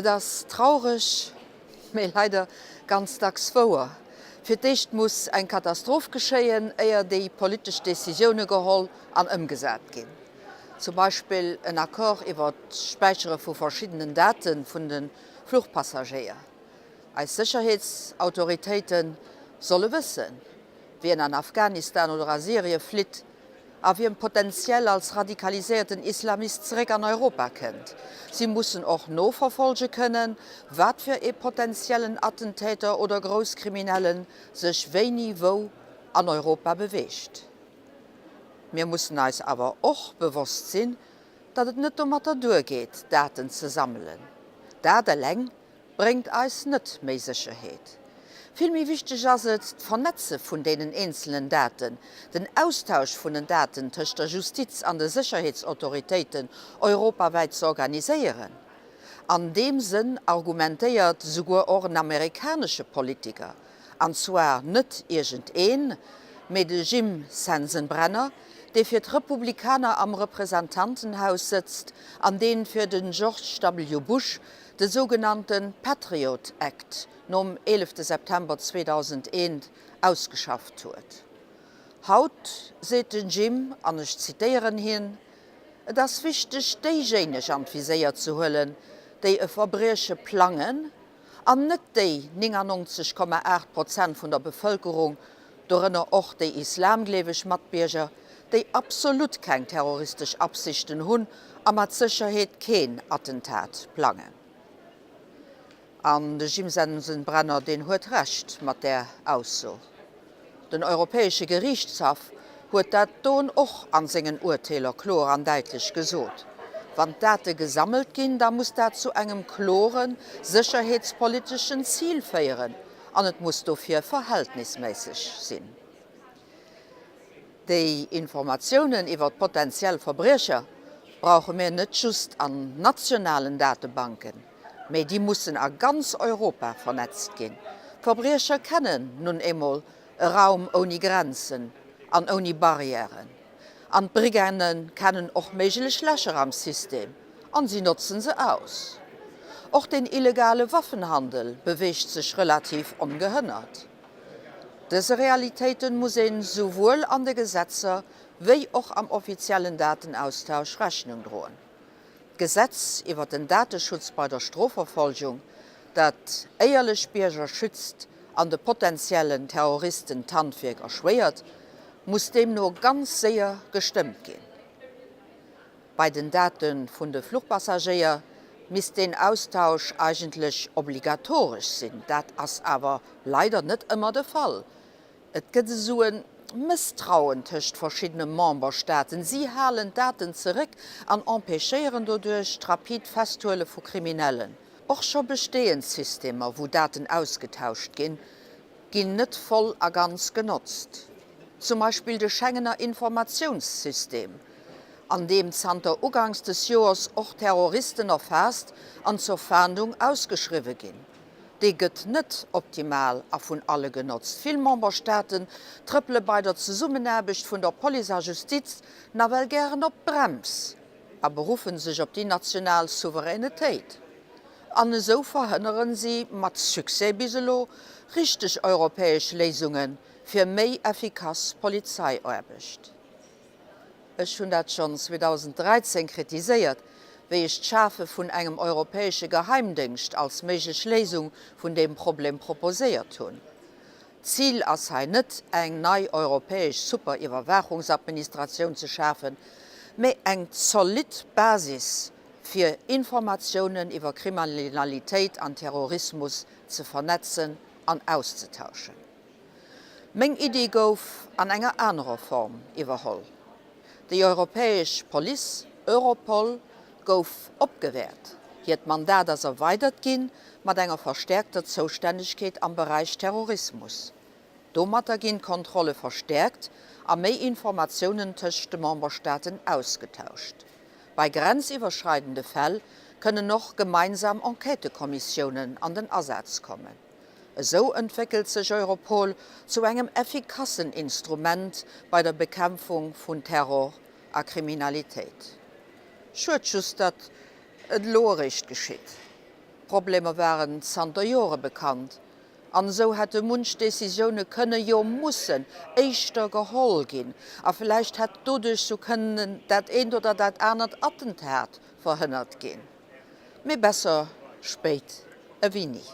Et ass traureg, mee leider ganz dacks wouer, Fir d'éischt muss eng Katastroph geschéien, éier déi politesch Decisioune geholl an ëmgesat ginn. Zum Beispill en Accord iwwer d'Späichere vu verschiddenen Date vun de Fluchpassagéier. Eis Sécherheetsautoritéite solle wëssen, wien an Afghanistan oder a Syrie flitt a wien potentiell als radikaliséierten Islamist zeréck an Europa kënnt. Si mussen och noverfolge kënnen, wat fir ee potentiellen Attentäter oder Grousskriminelle sech wéini wou an Europa beweegt. Mir mussen eis awer och bewosst sinn, datt et net domatter duergeet, Daten ze sammelen. Dat eleng bréngt eis net méi Sécherheet. Vill méi wichteg ass et, d'Vernetze vun deenen eenzelnen Daten, den Austausch vun den Daten tëscht der Justiz an de Sécherheetsautoritéiten europawäit ze organiséieren. An deem Sënn argumentéiert souguer och en amerikanesche Politiker, an zwar net iergend een, mee de Jim Sensenbrenner, dee fir d'Republikaner am Representantenhaus sëtzt an deen fir den George W. Bush De sougenannte Patriot Act nom 11 September 2001 ausgeschafft huet. Haut seet den Jim, an ech zitéieren hien, Et ass wichteg déijéineg an d'Viséier ze huelen, déi e Verbrieche plangen, an net déi 99,8 Prozent vun der Bevëlkerung, dorënner och déi islamgleeweg Matbierger, déi absolut keng terroristesch Absichten hunn a mat Sécherheet keen Attentat plangen. An de Jim Sensenbrenner, deen huet Recht mat där Ausso. Den Europäesche Geriichtshaff huet dat don och an sengen Urteeler kloer an däitlech gesot, Wann d'Date gesammelt ginn, da muss dat zu engem klore sécherheetspoliteschen Zil féieren an et muss dofir verhältnisméisseg sinn. Déi Informatiounen iwwert potentiell Verbriecher brauche mir net just an nationalen Datebanken, mee déi mussen a ganz Europa vernetzt ginn. Verbriecher kennen nun eemol e Raum ouni Grenzen an ouni Barrièren. An d'Brigange kennen och méiglech Lächer am System an si notzen se aus. Och den illegale Waffenhandel beweegt sech relativ ongehënnert. Dëse Realitéiten muss een souwuel an de Gesetzer wéi och am offiziellen Datenaustausch Rechnung droen. D'Gesetz iwwer den Dateschutz bei der Strofverfolgung, dat éierlech Bierger schützt an de potentiellen Terroristen d'Handwierk erschwéiert, muss deemno ganz séier gestëmmt ginn. Bei den Date vun de Fluchpassagéier misst deen Austausch eigentlech obligatoresch sinn. Dat ass awer leider net ëmmer de Fall. Et gëtt esou e Mësstrauen tëscht verschiddene Memberstaaten. Si halen d'Daten zeréck an empêchéieren doduerch d'rapid Festhuele vu Kriminellen. Och scho bestehend Systemer, wou Daten ausgetauscht ginn, ginn net voll a ganz genotzt. Zum Beispill de Schengener Informatiounssystem, an deem zanter uganks des Joers och Terroristen erfaasst an zur Fahndung ausgeschriwwe ginn. Dee gëtt net optimal a vun alle genotzt. Vill Memberstaaten trëppele bei der Zesummenaarbecht vun der Police a Justiz nawell gären op d'Brems a beruffe sech op déi national Souveränetéit. An esou verhënnere si, mat Succès bis elo, richteg europäesch Léisunge fir méi effikass Polizeiaarbecht. Ech hunn dat schonn 2013 kritiséiert, wéi ech d'Schafe vun engem europäesche Geheimdéngscht als méiglech Léisung vun deem Problem proposéiert hunn. D'Zil ass hei net, eng nei europäesch Superiwwerwaachungsadministratioun ze schafen, mä eng zolidd Basis fir Informatiounen iwwer Kriminalitéit an Terrorismus ze vernetzen an auszetauschen. Meng Iddi gouf an enger anerer Form iwwerholl. Déi europäesch Police, Europol, gouf opgewäert, hiert Mandat ass erweidert ginn, mat enger verstäerkter Zoustännegkeet am Beräich Terrorismus. Domatter ginn d'Kontrolle verstäerkt a méi Informatiounen tëscht de Memberstaaten ausgetauscht. Bei grenziwwerschreidende Fäll kënnen och gemeinsam Enquêtëkommissiounen an den Asaz kommen. Esou entwéckelt sech Europol zu engem effikassen Instrument bei der Bekämpfung vun Terror a Kriminalitéit. Schued just, datt et elo eréischt geschitt. D'Problemer waren zanter Jore bekannt an esou hätte munch Decisioune kënne, jo mussen éischter geholl ginn a villäicht hätt doduerch sou kënnen dat eent oder dat anert Attentat verhënnert ginn. Mee besser spéit ewéi ni.